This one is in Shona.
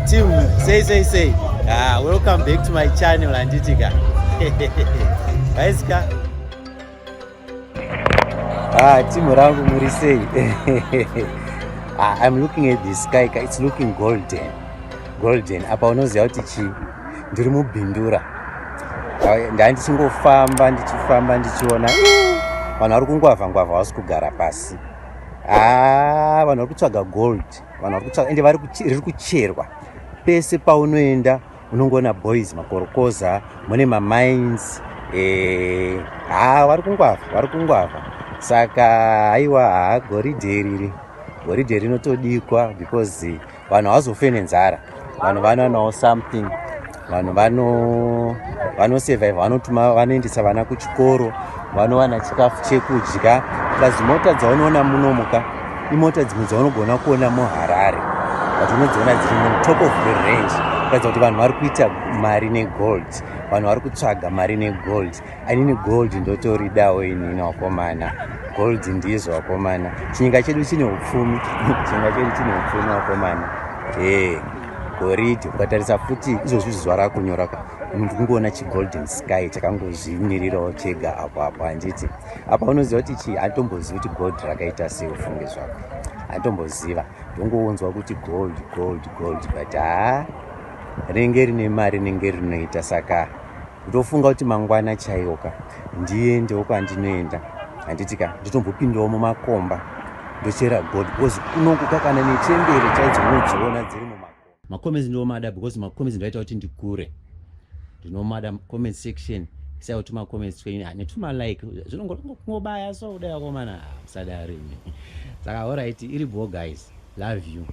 Team, sei sei sei? Ah, welcome back to my channel, handiti ka? Guys ka. Ah, team rangu, muri sei? Ah, I'm looking at the sky ka, it's looking golden. Golden. Apa unoziva kuti chi ndiri muBindura. Ah, ndandichingofamba, ndichifamba, ndichiona vanhu vari kungwavha ngwavha, vasi kugara pasi. Ah, vanhu vari kutsvaga gold, vanhu vari kutsvaga, ende riri kucherwa pese paunoenda. Unongoona boys, makorokoza, mune mamines. Ha, vari kungwavha, vari kungwavha. Saka haiwa, ha, goridhe riri, goridhe rinotodikwa because vanhu havazofe nenzara. Vanhu vanowanawo something, vanhu vanosurvive, vanotuma, vanoendesa vana kuchikoro, vanowana chikafu chekudya. Plus mota dzaunoona munomuka imota dzimwe dzaunogona kuona muHarare, but unodziona dziri mutop of the range, kuratidza kuti vanhu vari kuita mari negold, vanhu vari kutsvaga mari negold. Anini gold ndotoridawo inini, wakomana. Gold ndizvo, wakomana. Chinyika chedu chine upfumi, chinyika chedu chine upfumi, wakomana. E goridhe, ukatarisa futi izvozvi zuva rakunyora ka, ndikungoona chigolden sky chakangozvimirirawo chega apo apo, handiti? Apa unoziva kuti chii? Handitombozivi kuti gold rakaita sei, ufunge zvako, handitomboziva. Ndongounzwa kuti gold, gold, gold, but haa, rinenge rine mari, rinenge rinoita. Saka ndofunga kuti mangwana chaiwoka ndiendewo kwandinoenda, handiti ka? Nditombopindawo mumakomba, ndochera gold, because kunokuka kana nechembere chaidzo unodziona dziri mumakomba. Macomments ndomada because macomments ndoaita kuti ndikure. Ndinomada comment section, isaiwo tumacomments twenyu netumalike, zvinongobaya. So kudai, vakomana, musadaro imi. Saka alright, iri bho guys, love you.